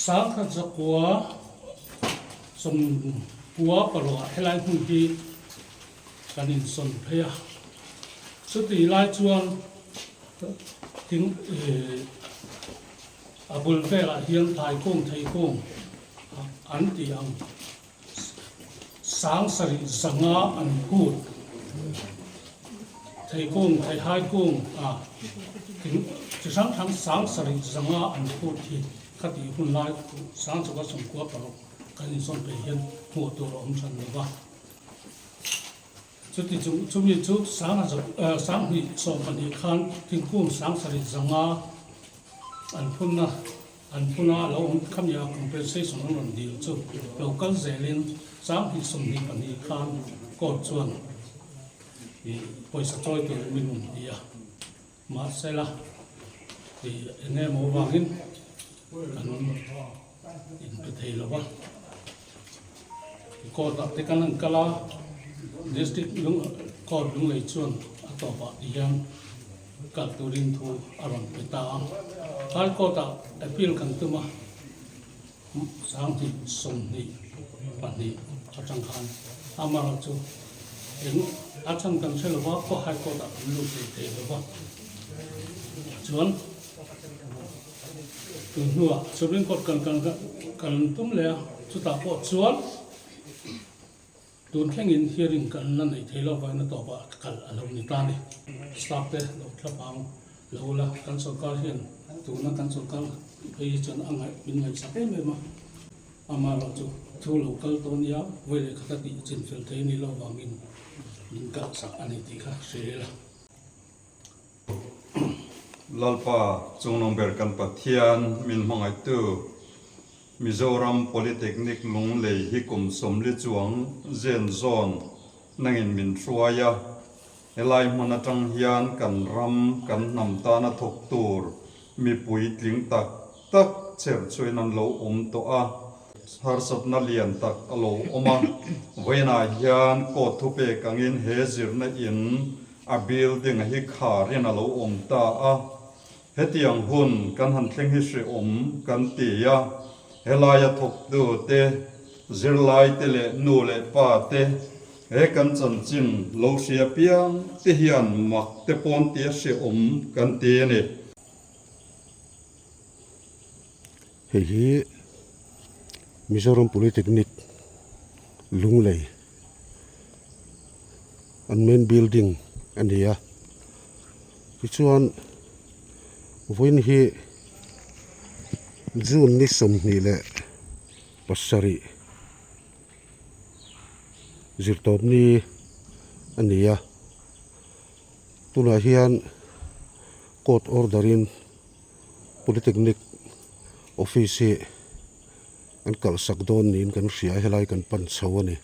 1996 ah helai hmun hi kan insawn phei a. Chutih lai chuan thing a bul velah hian thaikung theikung an tih ang 75 an phut. Theikung theihai kung a thing chi hrang hrang 75 an phut hi khatih hun lai 1996 kan insawn phei hian hmuh tur a awm than lo va. Chuti chung chumi chu 2012 khan thingkung 75 an phunna An phuna a lo awm khami a compensation an rawn dil chu lo kal zelin 2024 khan court chuan ih pawisa chawi turin min rawn ti a, mahsela ih eng nge maw vangin kan inpe thei lo va, court ah te kan han kal a, district court Lunglei chuan a tawpah ti hian. Kal turin thu a rawn pe ta a. High Court-ah appeal kan tum a, 2022 atang khan amarawh chu eng a chhan kan hre lo va, khaw High Court-ah kan lut thei thei lo va. Chuan tun hnuah Supreme Court kan kan tum leh a, chutah pawh chuan Tun thlengin hearing kan la neih thei lo vain a tawpah kal a lo ni ta a ni. Staff te lo thlapang lo la, kan sorkar hian tuna kan sorkar phei hi chuan a ngaih min ngaihsak em em a, amaherawh chu thu lo kal tawh nia vawi leh khat a tih chin fel thei a nih loh vangin min kalhsak a ni tih kha hre ila. Lalpa Chungnung ber kan Pathian min hmangaihtu Mizoram Polytechnic Lunglei hi kum 40 chuang zen zawn nangin min hruai a, helai hmun atang hian kan ram, kan hnam tana thawk tur mipui tling tak tak chherchhuain an lo awm tawh a, harsatna lian tak a lo awm a, vawiinah hian court thupek angin he zirna in a building hi kharin a lo awm ta a. Hetiang hun kan han thleng hi hrehawm kan ti a, helaia thawktu te, zirlai te leh nu leh pa te he kan chanchin lo hria piang te hian mak te pawn tia hrehawm kan ti a ni. Hei hi Mizoram Polytechnic Lunglei an main building a ni a tichuan vawiin hi June ni 27 zirtawp ni a ni a tunah hian court order in. Polytechnic office hi an kalhsak dawn niin kan hria a helai kan pan chho a ni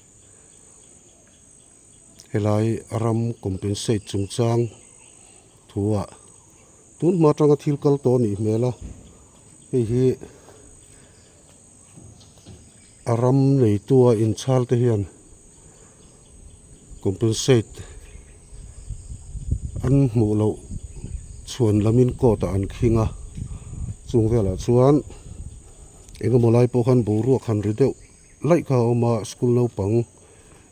helai ram compensate chungchang thu ah tun hma atanga thil kal tawh a nih hmel a hei hi a ram neitu a inchhal te hian compensate an hmuh loh chhuan lamin court ah an khing a chung velah chuan engemaw lai pawh khan boruak han ri deuh laih kha a awm a school naupang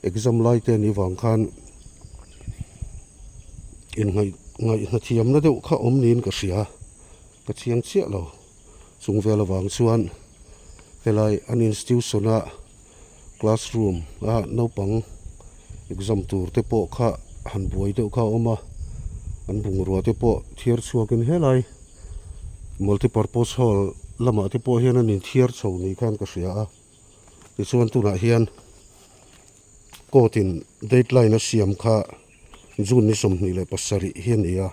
exam lai te anih vang khan inngaih ngaihna thiamna deuh kha awm niin ka hria ka chiang chiah lo. Chung vel avang chuan helai an institution a classroom a naupang exam tur te pawh kha han buai deuh kha a awm a an bungrua te pawh thiar chhuakin helai multipurpose hall lamah te pawh hian an inthiar chho ni khan ka hria a tichuan tunah hian court in dateline a siam kha June ni 27 hi a ni a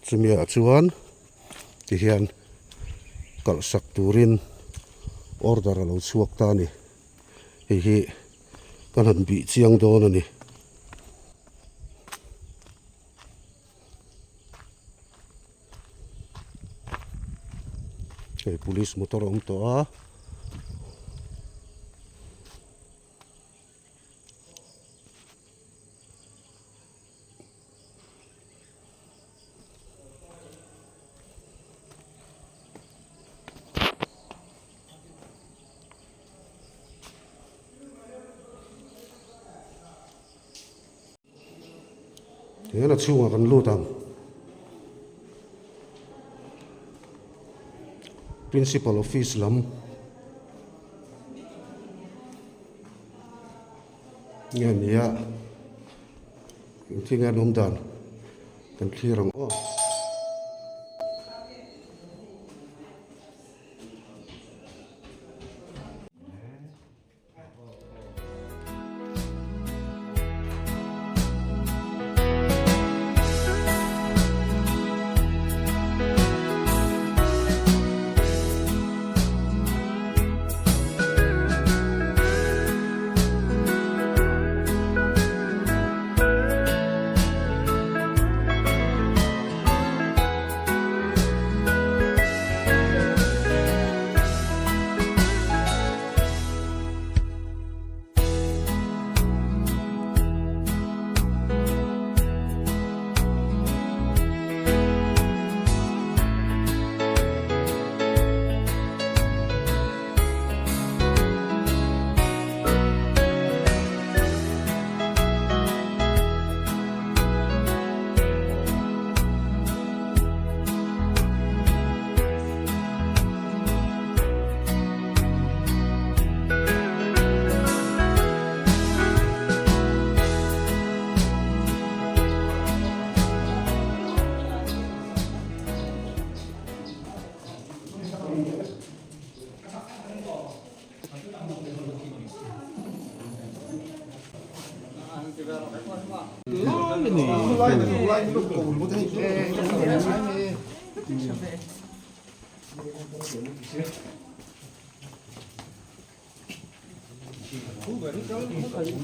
chumi ah chuan. Tihian kalhsak turin order a lo chhuak ta a ni. Hei hi kan han bih chiang dawn a ni. Hei police motor a awm tawh a. Hian a chhungah kan lut ang. Principal office lam nge a ni a engthil nge an awm dan kan thlir ang aw.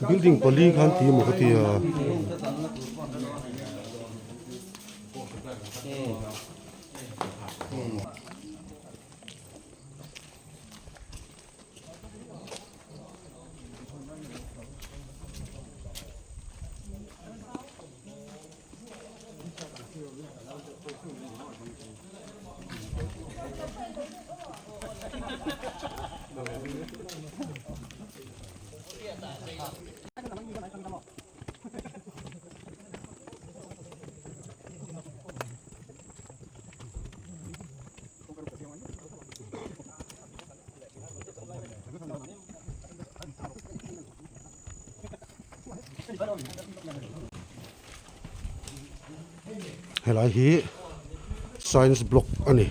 Building pali khan ti maw ka ti a. Helai hi science block a ni.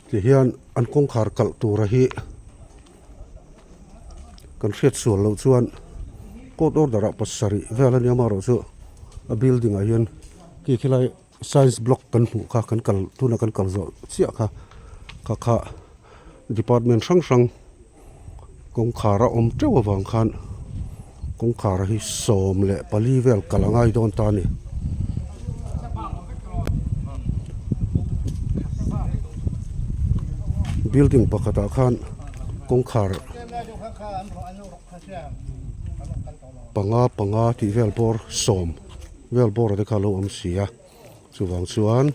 Tihian an kawngkhar kalh tura hi kan hriat sual loh chuan court order ah pasarih vel a nia amaherawhchu a building ah hian khi khilai science block kan hmuh kha kan kal tuna kan kal zawh chiah kha kha kha department hrang hrang kawngkhar a awm teuh avang khan kawngkhar hi 14 vel kal a ngai dawn ta a ni. Building pakhatah khan kawngkhar panga panga tih vel bawr sawm vel bawr te kha a lo awm si a chuvang chuan.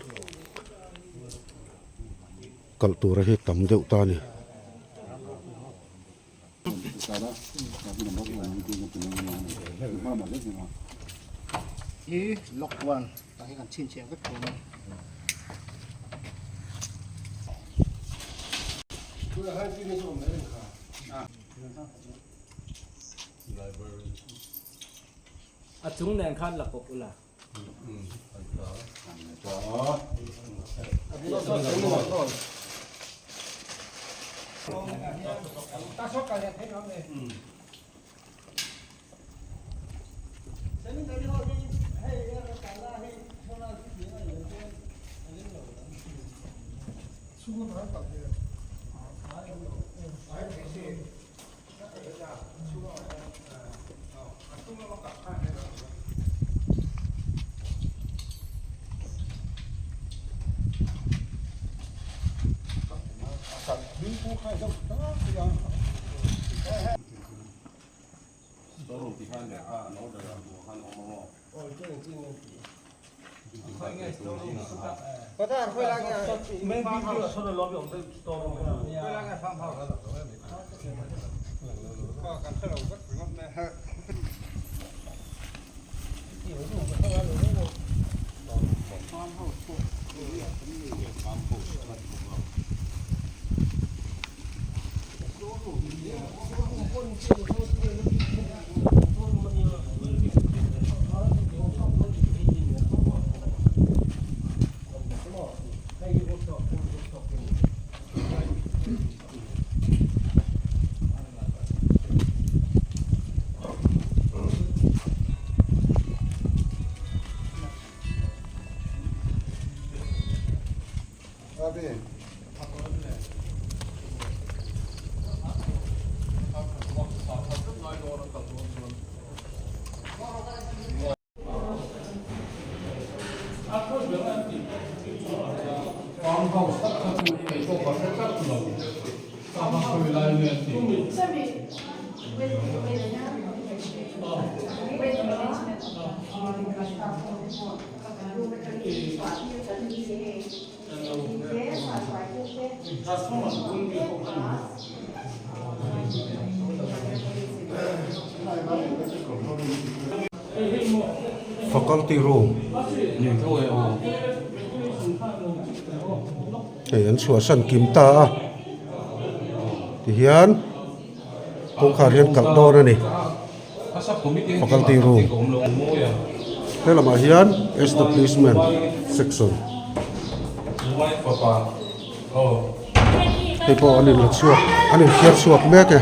Kalh tura hi tam deuh ta a ni. A chung nen khan la kawp ula. Faculty room hei an chhuahsan kim ta a tihian kawngkhar hian kalh dawn a ni faculty room helamah hian establishment section hei pawh an inla chhuak an inthiar chhuak mek e.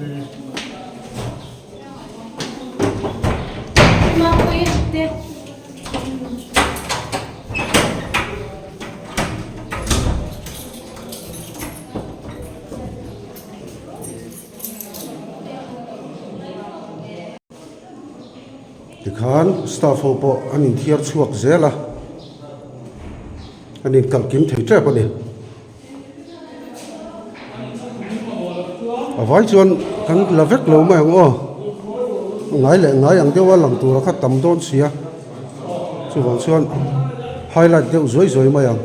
Tikhan staff ho pawh an inthiar chhuak zel a, an inkalh kim thei tep a ni. A vai chuan kan la vek lo mai ang aw, ngai leh ngai ang deuha lang tura kha tam dawn sia, chuvang chuan highlight deuh zuai zuai mai ang.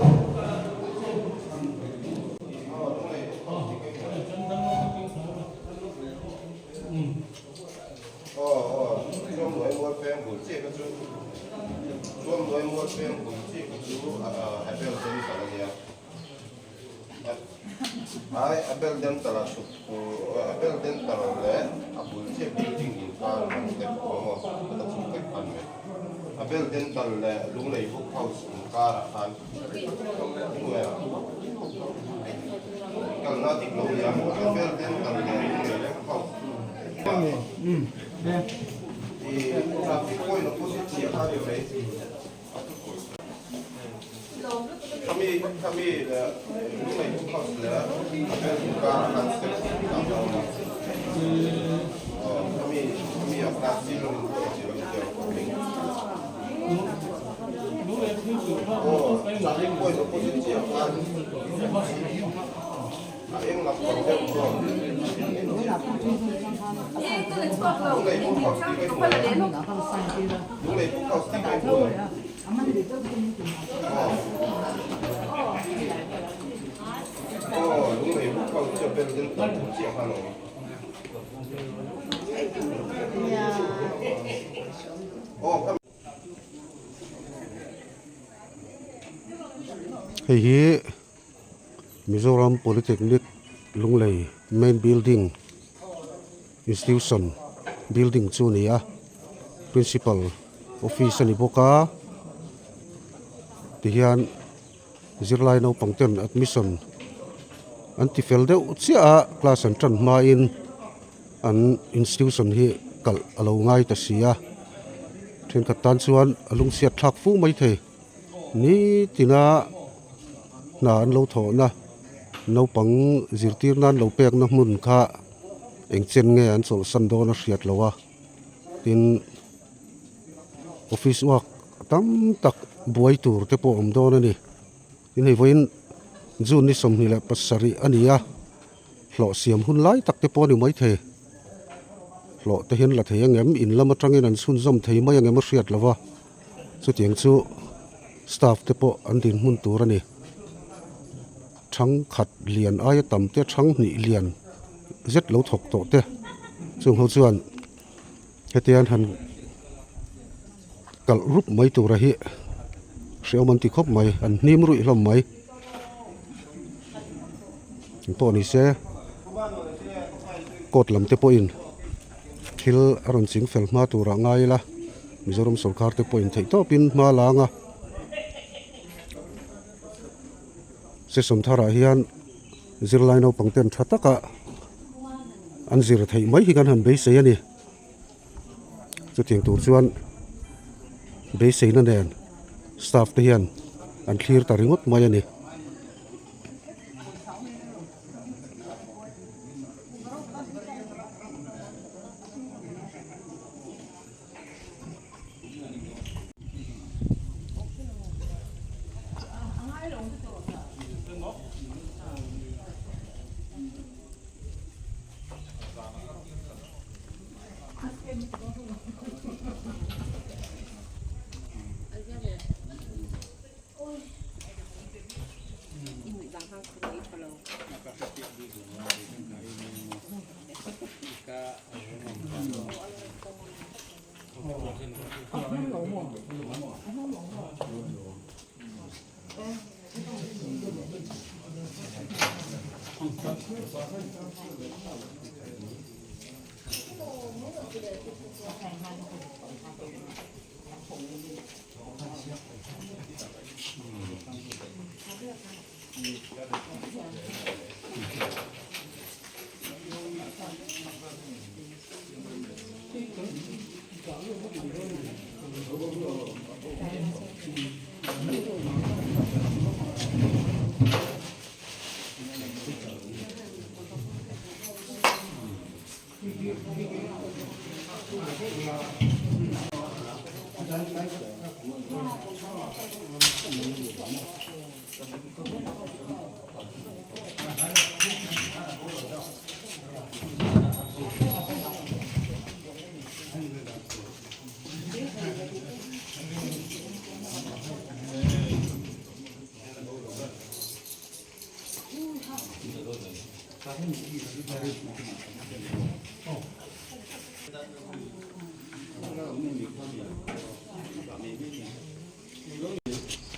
Hei hi Mizoram Polytechnic Lunglei main building institution building chu a ni a principal office a ni bawk a tihian zirlai naupang ten admission an ti fel deuh chiah a class an tan hmain an institution hi kalh a lo ngai ta si a thenkhat tan chuan a lungchhiat thlak fu mai thei nitina hna an lo thawhna naupang zirtir nan lo pekna hmun kha eng chen nge an chawlhsan dawn a hriat loh a tin office work tam tak buai tur te pawh a awm dawn a ni tin hei vawiin june ni 27 a ni a hlawh siam hun lai tak te pawh a ni maithei hlawh te hian la thei ang em in lam atangin an chhunzawm thei mai ang em a hriat loh a chutiang chu staff te pawh an dinhmun tur a ni thangkhat lian aia tam te thang hnih lian zet lo thawk tawh te chung ho chuan hetiang han kalh rup mai tura hi hreawm an ti khawp mai an hnim ruih hlawm mai engpawh ni se court lam te pawhin thil a rawn ching fel hma turah ngai ila Mizoram sawrkar te pawhin theih tawpin hma la ang a session tharah hian zirlai naupang ten tha taka an zir theih mai hi kan han beisei a ni. Chutiang tur chuan beiseina nen staff te hian an thlir ta ringawt mai a ni.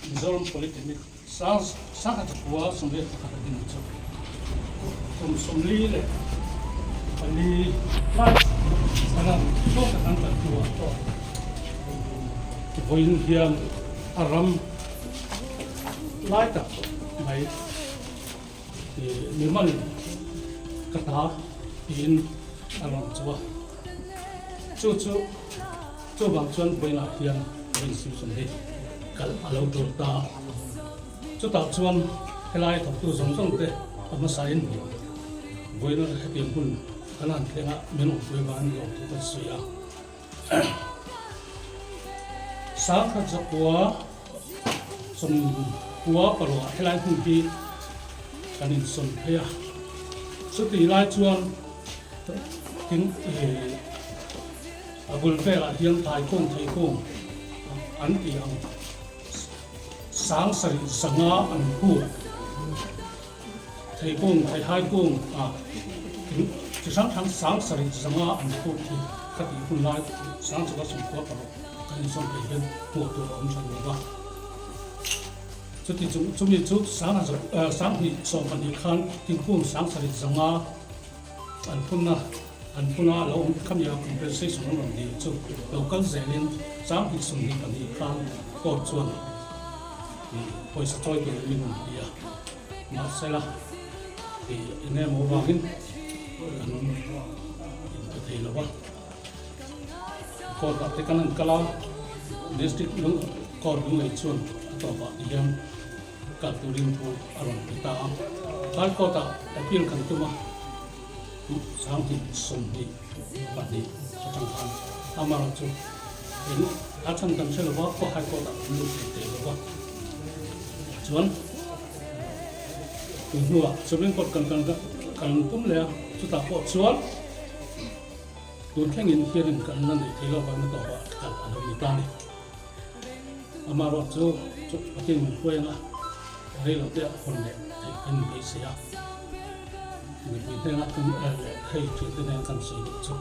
Mizoram Polytechnic sangha chakua sawmriat pakhat a din chu kum 44 lai saran tawk tak an kal hnuah vawiin hian a ram lai tak mai mimal ka ta tiin a rawn chu a, chu chu chuvang chuan vawiinah hian institution hi kal a lo tul ta a, chutah chuan helai thawktu zawng zawng te a hmasain vawiin hetiang hun kan han thleng a, min awmpui avangin lawm thu kan sawi a. Sangkhat zakua sawmkua parukah helai hmun hi kan insawn phei a, chutih lai chuan thing a bul velah hian thaikung theikung an tih ang 7000 an phut. Theikung, theihai kung ah thing chi hrang hrang 75 an phut hi ka tih hun lai sangchuk a 96 kan insawn thei hian hmuh tur a awm than lo va. Chuti chung chumi chu 2012 khan thingkung 75 an phunna an phuna lo awm khami a compensation an rawn dil chu lo kal zelin 2022 khan court chuan pawisa chawi turin min rawn ti a. Mahsela, tih eng emaw avangin kan inpe thei lo va. Court ah te kan han kal a, District lung Court lunglei chuan a tawpah ti hian kal turin thu a rawn pe ta a. High Court ah appeal kan tum a, 2022 atang khan amaherawhchu eng a chhan kan hre lo va, High Court ah kan lut thei teh lo va. Chuan. Tun hnuah Supreme Court kan kan kan tum leh a, chutah pawh chuan tun thlengin hearing kan la neih theih loh avangin a tawpah kal a lo ni ta a ni. Amaherawh chu Pathian min hruai anga rei lo te a hawn leh theih kan inbeisei a, mipui hnenah kan leh hei thiante nen kan sawi duh chu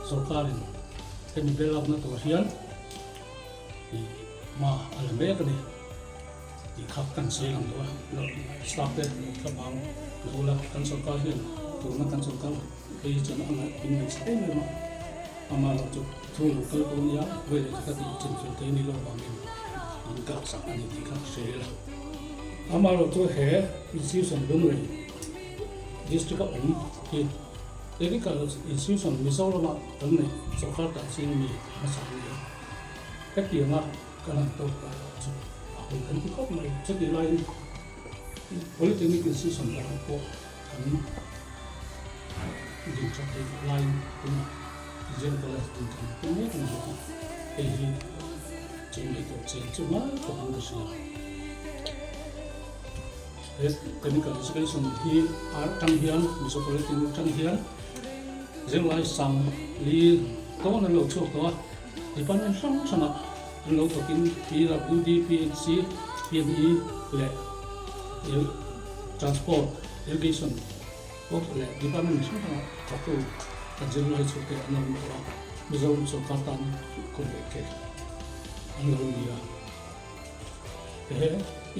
sorkarin hemi bel lakna tur hian hma a la mek a ni. Tih kha kan sawi lang lo a, staff te lo thla bang lo la, kan sorkar hian tuna kan sorkar phei hi chuan a ngaih in ngaihsak em em a, ama erawh chu thu lo kal dawn nia vawi leh khat a tih chin fel thei ni lo vangin an kalhsak a ni tih kha hre ila. Ama erawh chu he institution Lunglei district a awm hi technical institution Mizoram ah kan neih sorkar tan ching mi hmasa a ni a, hetianga Kan han tawk ta erawh chu a hawi kan ti khawp mai. Chutih laiin Polytechnic Institution pakhat pawh kan din that theih loh laiin tunah Zion College din kan tum mek a ni bawk a, hei hi chu ngaihtuah chian chu ngai khawpin ka hria. He Technical Education hi atang hian Mizo Polytechnic atang hian zirlai sang li dawn an lo chhuak tawh a. Department hrang hrangah an lo thawkin PWD, PHC, PNE leh Transport, Irrigation pawh leh department hrang hrangah thawktu kan zirlai chhukte an awm tawh a, Mizoram sorkar tan kawm leh ke an lo ni a. He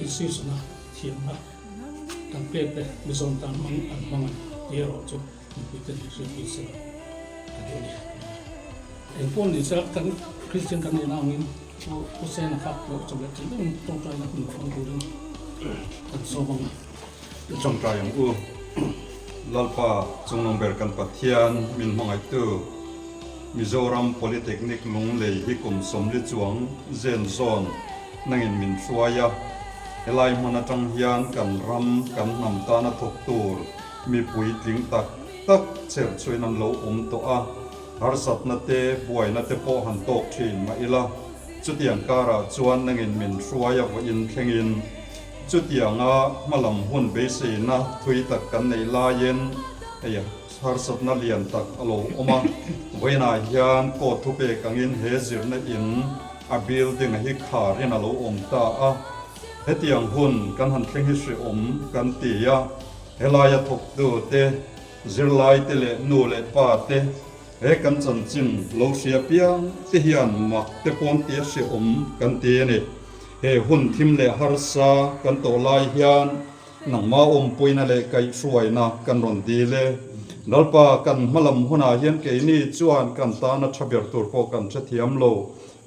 institution-a thiamna kan pek te Mizoram tan hmang an hmang a ni tih erawh chu Mipuite nih hriat hi se ka duh a ni. Engpawh ni se kan Kristian kan nihna angin Pu Sena kha lo chawp leh chin deuhin tawngtaina hun hmang turin kan sawm ang a. I tawngtai ang u. Lalpa, Chungnung ber kan Pathian, min hmangaihtu. Mizoram Polytechnic Lunglei hi kum 40 chuang zen zawn nangin min hruai a, helai hmun atang hian kan ram kan hnam tana thawk tur mipui tling tak tak chherchhuain an lo awm tawh a, harsatna te buaina te pawh han tawk thin mah ila, chutiang karah chuan nangin min hruai a vawiin thlengin chutianga hmalam hun beiseina thui tak kan neih laiin hei harsatna lian tak a lo awm a, vawiinah hian court thupek angin he zirna in a building a hi kharin a lo awm ta a, hetiang hun kan han thleng hi hrehawm kan ti a, helaia thawktu te, zirlai te leh nu leh pa te he kan chanchin lo hria piang te hian mak te pawn tia hrehawm kan ti a ni. He hun thim leh harsa kan tawh lai hian Nangma awmpuina leh kaihhruaina kan rawn dil e. Lalpa, kan hmalam hunah hian keini chuan kan tana tha ber tur pawh kan hrethiam lo.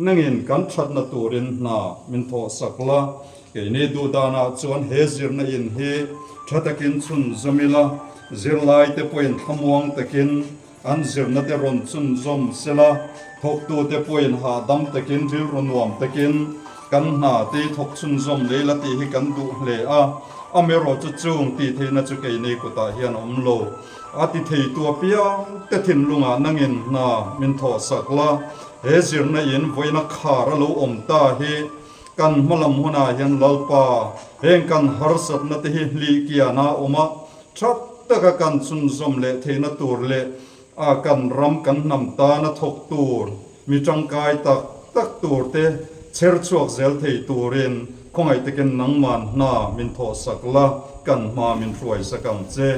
Nangin kan thatna turin hna min thawhsak la. Keini duhdanah chuan he zirna in hi tha takin chhunzawm ila, zirlaite pawhin thlamuang takin an zirna te rawn chhunzawm sela, thawktute pawhin hahdam takin rilru nuam takin kan hna te thawk chhunzawm lei la tih hi kan duh hle a, amaherawhchu chung tih theihna chu keini kutah hian a awm lo. A ti theitu apiang te thinlungah nangin hna min thawhsak la, he zirna in vawiina khar a lo awm ta hi kan hmalam hunah hian Lalpa heng kan harsatna te hi hlih kian a awm a, Tha taka kan chhunzawm leh theihna tur leh a kan ram kan hnam tana thawk tur, mi tangkai tak tak tur te chher chhuak zel thei turin khawngaih takin nangman hna min thawhsak la, kan hma min hruaisak ang che.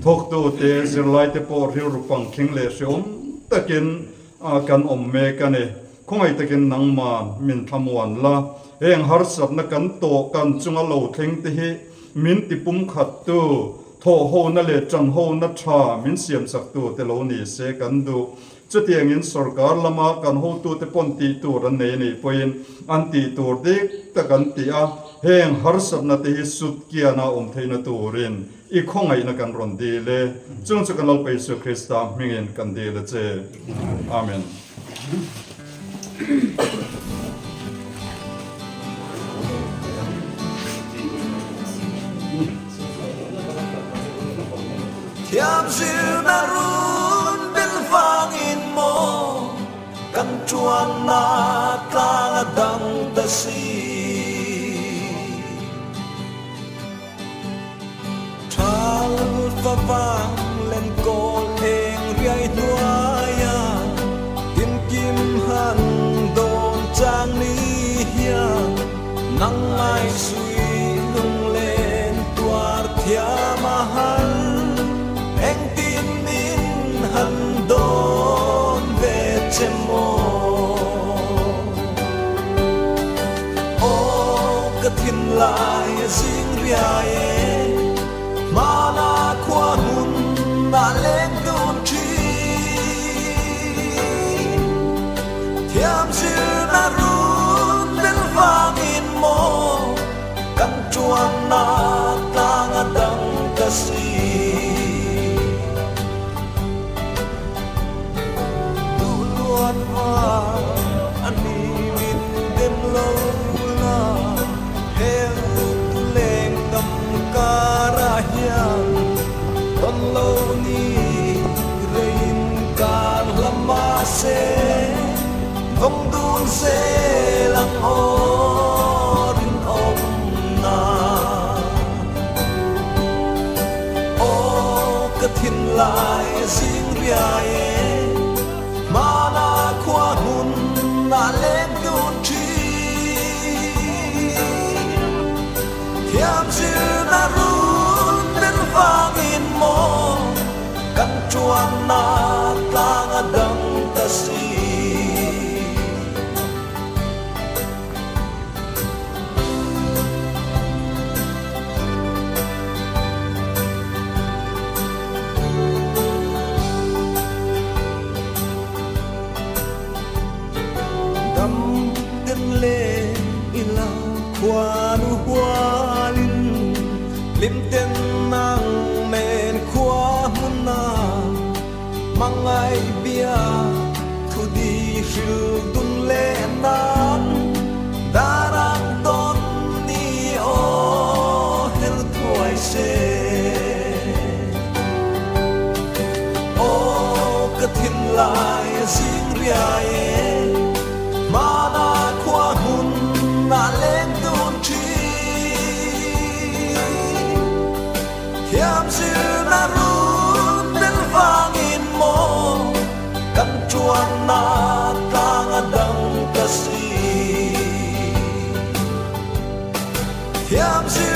Thawktu te, zirlai te pawh rilru pangkhing leh hreawm takin kan awm mek a ni. Khawngaih takin nangman min thlamuan la, heng harsatna kan tawh kan chunga lo thleng te hi Min ti pumkhat tu, thawhhona leh tanhona tha min siamsak tu te lo ni se kan duh. Chutiangin sorkar lama kan hotute pawn tih tur an nei a nih pawhin an tih tur dik tak an ti a, heng harsatna te hi sut kiana awm theihna turin i khawngaihna kan rawn dil e. Chung chu kan Lalpa Isua Krista hmingin kan dil a che. Amen. Thiam zirna run bil vangin maw kan tuanna tlang a dang ta si. Thal favang len kawl eng riai hnuaia tinkim han dawn chang ni hian nang ngai sui lunglen tuar thiam a har engtin min han dawn ve che maw. Aw ka thinlai a zing riai e, hmana khua hmun ah leng dun thin. Thiam zirna run tel vangin maw kan tuanna tlang a dang ta si. Duh luat vang a ni min dem lo la, hel tu leng tam karah hian tawn lo ni reiin kar hla mahse vawng dun zel ang aw rinawmna. Aw ka thinlai a zing riai e, hmana khua hmun ah leng dun thin. Thiam zirna run tel vangin maw kan tuanna tlang a dang ta si. Dam ten leng ila khuanu hualin hlim ten nang nen khua hmun ah mangai bia thu. Hril dun leh nan darang tawn ni aw her thuai se. Aw ka thinlai a zing riai e, hmana khua hmun ah leng dun thin. Thiam zirna run tel vangin maw kan tuanna tlang a dang ta si. Thiam zir.